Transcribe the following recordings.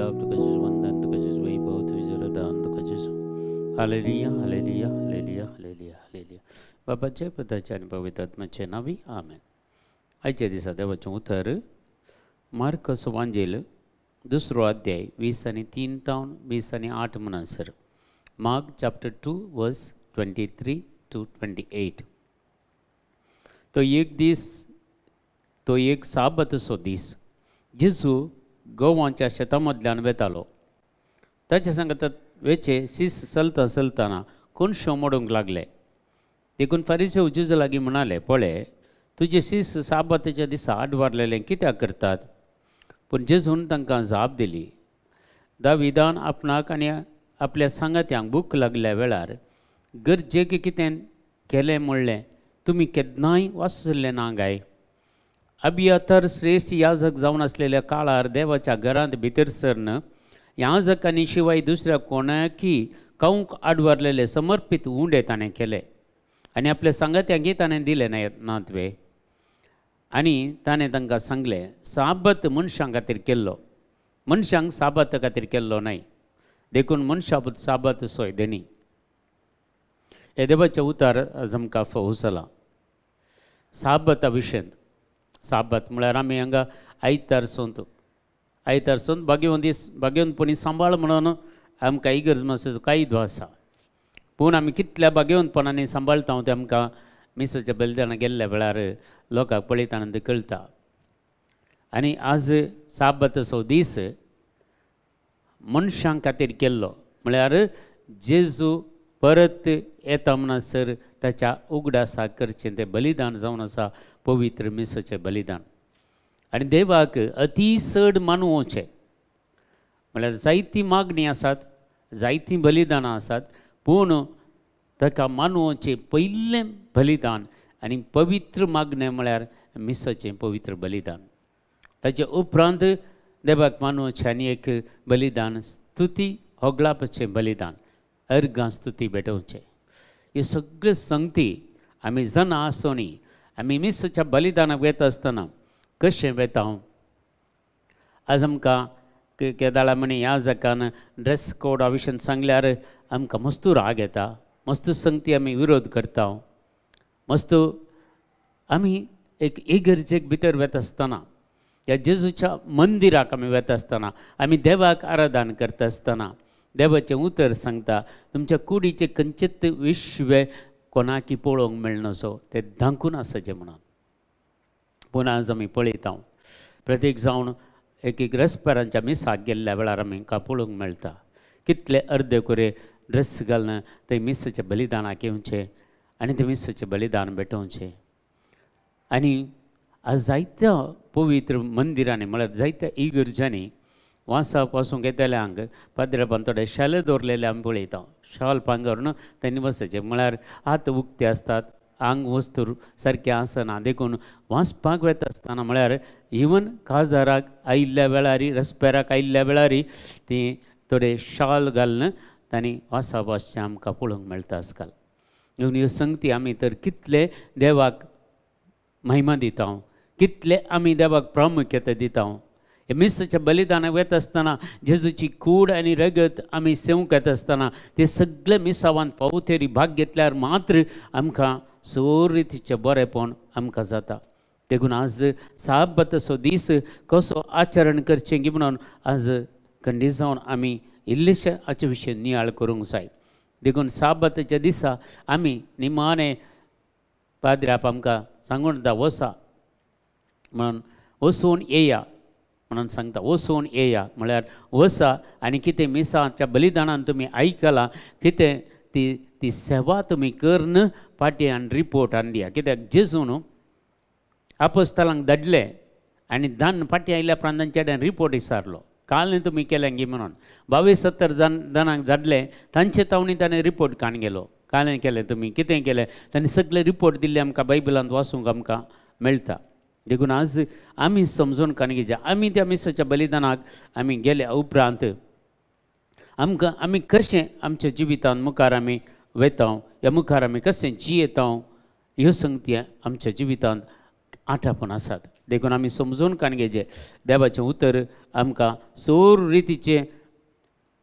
गुलाब, तुका जेजू वंदन, तुका जेजू वैभव, तुजें रदान, तुका Jezu. Hallelujah, hallelujah, hallelujah, hallelujah, hallelujah. बाबाचे, पुताचे आनी पवित्र आत्म्याचे नांवी आमेन. आयच्या दिसा देवाचें उतर मार्कस वांजेल दुसरो अध्याय 20 आनी 3 तावन 20 आनी 8 म्हणसर. मार्क चॅप्टर 2 वर्स 23 to 28. तो एक दीस, तो एक साबताचो दीस, जेजू गोवाच्या शेता मदल्यान वेतालो. ताचे सांगतात वेचे शीस चलता चलतना कोणशो मोडूंक लागले. देखून फारीसेव जेजू लागीं म्हणाले, पळय तुजे शीस साबाताच्या दिसा आडवारलेलें कित्याक करतात? पूण जेजून तांकां जाप दिली, दाविदान आपणाक आनी आपल्या सांगात्यांक भूक लागल्या वेळार गरजेक कितें केलें म्हणलें तुमी केन्नाय वाचलें ना काय? अबियाथर श्रेश्ठ याजक जावन आसलेल्या काळार देवाच्या घरांत भितर सरन याजकांनी शिवाय दुसऱ्या कोणाकी खावंक आडवारलेले समर्पीत उंडे ताणें केले आनी आपल्या सांगात्यांकय ताणें दिले नात वे? आनी ताणें तांकां सांगलें, साबत मनशां खातीर केल्लो, मनशांक साबाता खातीर केल्लो न्हय, देखून मनशा साबात सोय देणी. हे देवाचें उतार आज आमकां फौसलां साबाता विशयांत. साबात म्हळ्यार आमी हांगा आयतार संत, आयतार संत भाग्यवंत दीस, भाग्यवंतपणी सांबाळ म्हणून आमकां इगर्ज मातसो कायदो आसा. पूण आमी कितल्या भाग्यवंतपणांनी सांबाळटा तें आमकां मिसाच्या बलिदानाक गेल्ल्या वेळार लोकांक पळयतना तें कळटा. आनी आज साबाताचो दीस मनशां खातीर केल्लो, म्हळ्यार जेजू परत येता म्हणसर ताच्या उगडासाक करचें तें बलिदान जावन आसा पवित्र मिसाचें बलिदान. आनी देवाक अती चड मानवचें म्हळ्यार जायतीं मागणीं आसात, जायतीं बलिदानां आसात, पूण ताका मानवचें पयलें बलिदान आनी पवित्र मागणें म्हळ्यार मिसाचें पवित्र बलिदान. ताचे उपरांत देवाक मानवचें आनी एक बलिदान स्तुती होगळापाचें बलिदान, अर्घां स्तुती भेटोवचें. ह्यो सगळ्यो संगती आमी जाणा आसोनी आमी मिसाच्या बलिदानाक वेता आसतना कशें वेता? आज आमकां केदाळा म्हणी ह्या जाकान ड्रेस कोडा विशयान सांगल्यार आमकां मस्तू राग येता, मस्त संगती आमी विरोध करता. मस्त आमी एक इगर्जेक भितर वेता आसतना, ह्या जेजूच्या मंदिराक आमी वेता आसतना, आमी देवाक आराधन करता आसतना देवाचें उतर सांगता, तुमच्या कुडीचें खंयचेच विश्व कोणाकी पळोवंक मेळनासो, तें धांकून आसाचें म्हणून. पूण आज आमी पळयता प्रत्येक जावन एक एक रेस्पेरांच्या मिसाक गेल्ल्या वेळार आमकां पळोवंक मेळटा कितले अर्दे कुरे ड्रेस घालून ते मिसाचें बलिदानाक येवचें आनी ते मिसाचें बलिदान भेटोवचें. आनी आज जायत्या पवित्र मंदिरांनी म्हळ्यार जायत्या इगर्जांनी वासाक वासूंक येतल्यांक पाद्रेपान थोडे शाल दवरलेले आमी पळयता. शाल पांगरून तांणी बसायचें, म्हळ्यार हात उक्ते आसतात, आंग वस्तूर सारकें आसना, देखून वाचपाक वेता आसतना म्हळ्यार इवन काजाराक आयिल्ल्या वेळार, रेस्पेराक आयिल्ल्या वेळार ती थोडे शाल घालून तांणी वासा वाचचें आमकां पळोवंक मेळटा आजकाल. देखून ह्यो संगती आमी तर कितले देवाक महिमा दिता, कितले आमी देवाक प्रामुख्यता दिता. मिसाच्या बलिदानाक वेता आसतना जेजूची कूड आनी रगत आमी सेवंक येता आसतना ते सगळे मिसावान फावतेरी भाग घेतल्यार मात्र आमकां सोर रितीचें बरेंपण आमकां जाता. देखून आज साबाताचो दीस कसो आचरण करचें की म्हणून आज खंडीत जावन आमी इल्लेशे हाचे विशीं नियाळ करूंक जाय. देखून साबाताच्या दिसा आमी निमाणें पाद्र्याप आमकां सांगून दिता, वसा म्हणून, वसून येया म्हणून सांगता. वसून येया म्हळ्यार वसा आनी कितें मिसाच्या बलिदानान तुमी आयकलां, कितें ती ती सेवा तुमी करून फाटीं आनी रिपोर्ट आनी दिया. कित्याक जेजून आपोस्तलांक धाडले आनी दान फाटीं आयल्या उपरांत तांचे कडेन रिपोर्ट विचारलो, काल तुमी केलें गी म्हणून. 22-70 जाणांक धाडले, तांचे तावणी ताणें रिपोर्ट काण गेलो, काल केलें तुमी, कितें केलें, तांणी सगळे रिपोर्ट दिल्ले आमकां बायबलांत वाचूंक आमकां मेळटा. देखून आज आमी समजून काणगेचे आमी त्या मिसाच्या बलिदानाक आमी गेल्या उपरांत आमकां आमी कशें आमच्या जिवितांत मुखार आमी वेता, ह्या मुखार आमी कशें जियेता, ह्यो संगती आमच्या जिवितांत आटापून आसात. देखून आमी समजून काण घेवचें देवाचें उतर आमकां सोर रितीचें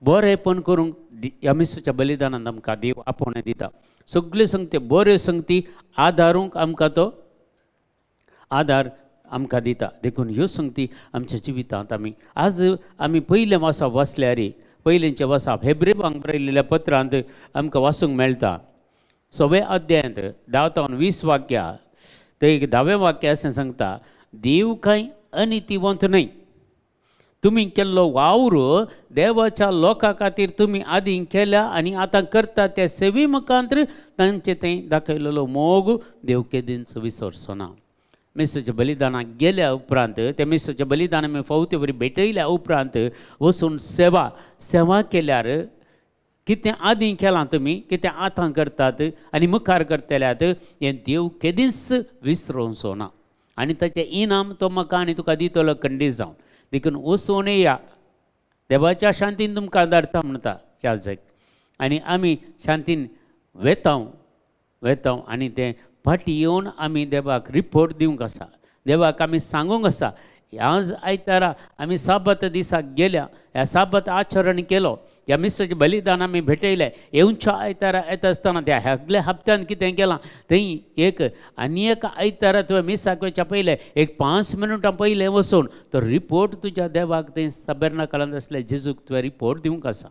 बरेंपण करूंक ह्या मिसाच्या बलिदानान आमकां देव आपोवणें दिता. सगल्यो संगती बऱ्यो संगती आदारूंक आमकां तो आदार आमकां दिता. देखून ह्यो संगती आमच्या जिवितांत आमी आज आमी पयलें वासाप वाचल्यार पयलेंचें वासाप हेब्रेवांक बरयलेल्या पत्रांत आमकां वाचूंक मेळटा. 6व्या अध्यायांत 10 तावन 20 वाक्या ते एक 10वें वाक्य अशें सांगता, देव कांय अनितीवंत न्हय, तुमी केल्लो वावर देवाच्या लोकां खातीर तुमी आदीं केल्या आनी आतां करता त्या सेवे मुखांत तांचे थंय दाखयलेलो मोग देव केदींच विसरचो ना. मिसाच्या बलिदानाक गेल्या उपरांत त्या मिसाच्या बलिदान आमी फावते वरी भेटयल्या उपरांत वचून सेवा सेवा केल्यार कितें आदीं केलां तुमी, कितें आतां करतात आनी मुखार करतल्यात हें देव केदींच विसरोवचो ना आनी ताचें इनाम तो म्हाका आनी तुका दितलो खंडीत जावन. देखून वचून या देवाच्या शांतीन तुमकां धाडटा म्हणटा याजक आनी आमी शांतीन वेतांव वेतांव आनी तें फाटीं येवन आमी देवाक रिपोर्ट दिवंक आसा, देवाक आमी सांगूंक आसा. आज आयतारा आमी साबत दिसाक गेल्या, ह्या साबत आचरण केलो, ह्या मिसाचें बलिदान आमी भेटयलें. येवच्या आयतारा येता आसतना त्या सगल्या हप्त्यान कितें केलां थंय एक आनी एक आयतारा तुवें मिसाक वयच्या पयलें एक 5 मिनटां पयलें वचून तो रिपोर्ट तुज्या देवाक थंय सबेर्नाकलांत आसले जेजूक तुवें रिपोर्ट दिवंक आसा,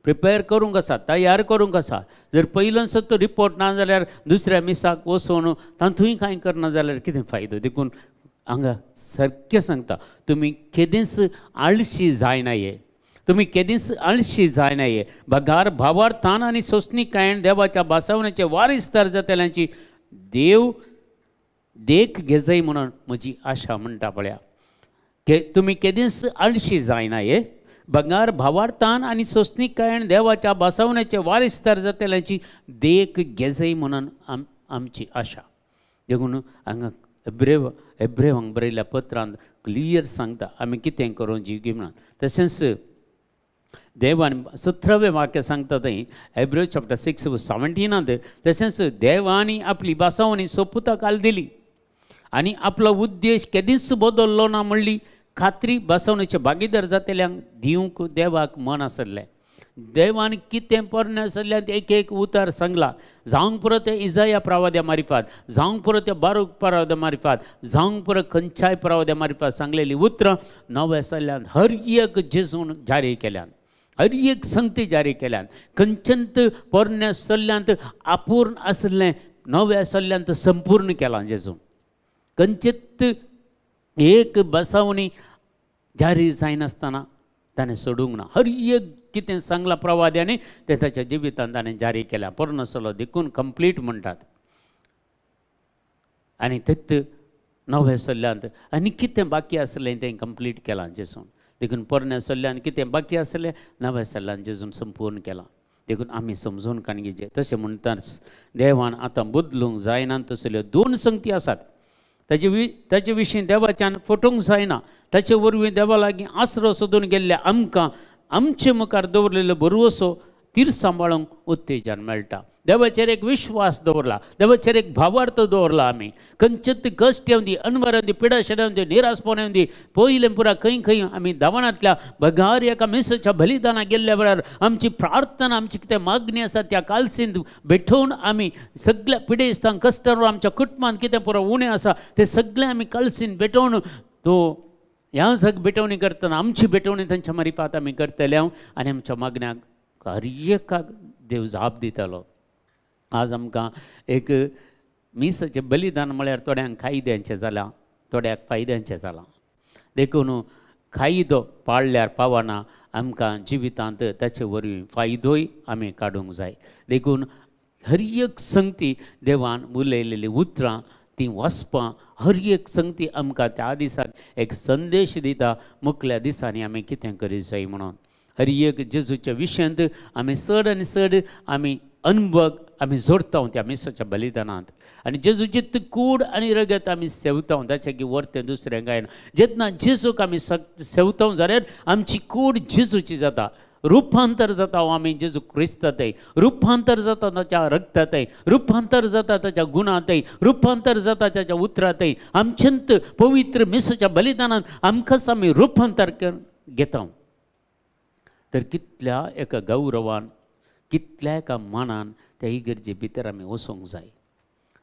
प्रिपेर करूंक आसा, तयार करूंक आसा. जर पयलोच तो रिपोर्ट ना जाल्यार दुसऱ्या मिसाक वचून तातूंय कांय करना जाल्यार कितें फायदो. देखून हांगा सारकें सांगता तुमी केदींच आळशी जायनाये, तुमी केदींच आळशी जायनाये. बगार भावार्थान आनी सोंसणीकायेन देवाच्या भासावण्याचे वारिसदार जातल्यांची देव देख घेजय म्हणून म्हजी आशा म्हणटा पळया. तुमी केदींच आळशी जायनाये, बगार भावार्थान आनी सोंसणीकायेन देवाच्या भासावण्याचे वारिसदार जातल्यांची देख घेजय म्हणून आमची आशा. देखून हांगा एब्रेवांक बरयल्ल्या पत्रांत क्लियर सांगता आमी कितें करूंक जी म्हणून. तशेंच देवान 17वें वाक्य सांगता थंय एब्रेव चॅप्टर 6 verse 17 तशेंच देवानी आपली भासावणी सोपुता काल दिली आनी आपलो उद्देश केदींच बदल्लो ना म्हणली खात्री भासावणेचे भागीदार जातल्यांक दिवंक देवाक मन आसलें. देवान कितें पोरणें आसल्यान एक एक उतार सांगला, जावंक पुरो तें इजाया प्रावाद्या मारिफात, जावंक पुरो तें बारूक प्रावाद्या मारिफात, जावंक पुरो खंयच्याय प्रावाद्या मारिफात सांगलेलीं उतरां नव्या सल्ल्यान हर एक जेजून जारी केल्यान, हर एक संगती जारी केल्यान. खंयचंत पोरण्या सल्ल्यांत अपूर्ण आसलें नव्या सल्ल्यांत संपूर्ण केलां जेजून. खंयचेत एक बसावणी जारी जायनासतना ताणें सोडूंक ना. हर एक कितें सांगलां प्रवाद्यांनी तें ताच्या जिवितांत ताणें जारी केलां. पोरणो सल्लो देखून कंप्लीट म्हणटात आनी तेत नव्या सल्ल्यांत आनी कितें बाकी आसलें तें कंप्लीट केलां जेजून. देखून पोरण्या सल्ल्यान कितें बाकी आसलें नव्या सल्ल्यान जेजून संपूर्ण केलां. देखून आमी समजून काणगेचें. तशें म्हणटाच देवान आतां बदलूंक जायना तसल्यो 2 संगती आसात. ताचे विशीं देवाच्यान फटोवंक जायना. ताचे वरवीं देवा लागीं आसरो सोदून गेल्ल्या आमकां आमचे मुखार दवरलेलो भरवसो तीर सांबाळूंक उत्तेजन मेळटा. देवाचेर एक विश्वास दवरला, देवाचेर एक भावार्थ दवरला आमी. खंयचेच कश्ट येवं दी, अनवर येवं दी, पिडाशें येवं दी, निरासपण येवं दी, पयलें पुरा खंय खंय आमी दावणांतल्या बगार एका मिसाच्या बलिदानाक गेल्ल्या वेळार आमची प्रार्थना, आमची कितें मागणी आसा त्या कालसींत भेटोवन आमी सगळ्या पिडेस्तांक कश्टांवर आमच्या कुटुंबांत कितें पुरो उणें आसा तें सगळें आमी कालसीन भेटोवन तो ह्या जग भेटवणी करतना आमची भेटवणी तांच्या मारिफात आमी करतले आनी आमच्या मागण्याक हर एकाक देव जाप दितलो. आज आमकां एक मिसाचें बलिदान म्हळ्यार थोड्यांक कायद्यांचें जालां, थोड्याक फायद्यांचें जालां. देखून कायदो पाळल्यार पावना, आमकां जिवितांत ताचे वरवीं फायदोय आमी काडूंक जाय. देखून हर एक संगती देवान उलयलेलीं उतरां तीं वाचपां, हर एक संगती आमकां त्या दिसाक एक संदेश दिता मुखल्या दिसांनी आमी कितें करीत जाय म्हणून. हर एक जेजूच्या विशयांत आमी चड आनी चड आमी अनभग आमी जोडता त्या मिसाच्या बलिदानांत आनी जेजूची कूड आनी रगत आमी सेवता ताचें की वर्तें दुसरें कांय ना. जेन्ना जेजूक आमी सेवता जाल्यार आमची कूड जेजूची जाता, रुपांतर जाता आमी जेजू क्रिस्तांतय, रुपांतर जाता ताच्या रक्तांतय, रुपांतर जाता ताच्या गुणांतय, रुपांतर जाता ताच्या उतरांतय. आमच्यांत पवित्र मिसाच्या बलिदानान आमकांच आमी रुपांतर घेता. तर कितल्या एका गौरवान, कितल्या एका मानान त्या इगर्जे भितर आमी वचोंक जाय.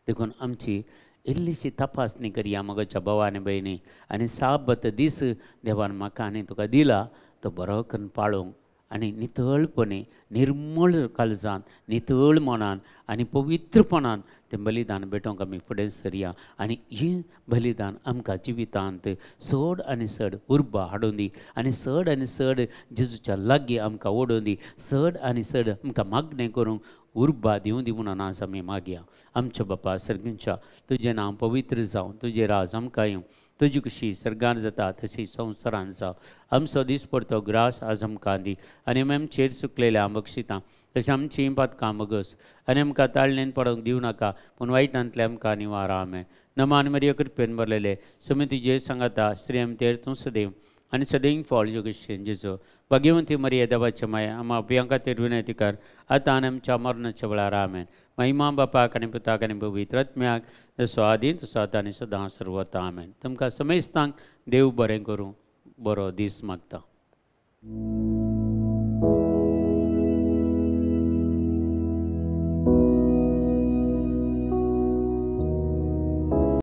देखून आमची इल्लीशी तपासणी करया मगोच्या भावा आनी भयणी, आनी साबत दीस देवान म्हाका आनी तुका दिला तो बरो करून पाळोवंक आनी नितळपणे, निर्मळ काळजान, नितळ मनान आनी पवित्रपणान तें बलिदान भेटोवंक आमी फुडें सरया. आनी हें बलिदान आमकां जिवितांत चड आनी चड उर्बा हाडून दी आनी चड आनी चड जेजूच्या लागीं आमकां ओडून दी, चड आनी चड आमकां मागणें करूंक उर्बा दिवं दी म्हणून आज आमी मागया. आमच्या बापा सर्गींच्या, तुजें नांव पवित्र जावं, तुजें राज आमकां येवं, तुजी कशी सर्गार जाता तशी संवसारान जावं. आमचो दिसपडतो ग्रास आज आमकां दी आनी आमी आमचेर चुकलेल्या बक्षितां तशें आमचीं पातकां बगस आनी आमकां ताळणेन पडोवंक दिवं नाका, पूण वायटांतलें आमकां निवारा. आमेन. नमान मरिया, कृपेन भरलेले, सुमी तुजे सांगाता, स्त्री आमतेर तूं सदैव आनी सदैव फळ योगेश जेजो. भाग्यवंती मरिया, देवाच्या माया, आमा अभियां खातीर विनंती कर, आतां आनी आमच्या मरणाच्या वेळार. आमेन. महिमा बापाक आनी पुताक आनी पवित्र आत्म्याक, जसो आदी तसो आतां आनी सदां सर्वता. आमेन. तुमकां समेस्तांक देव बरें करूं, बरो दीस मागता.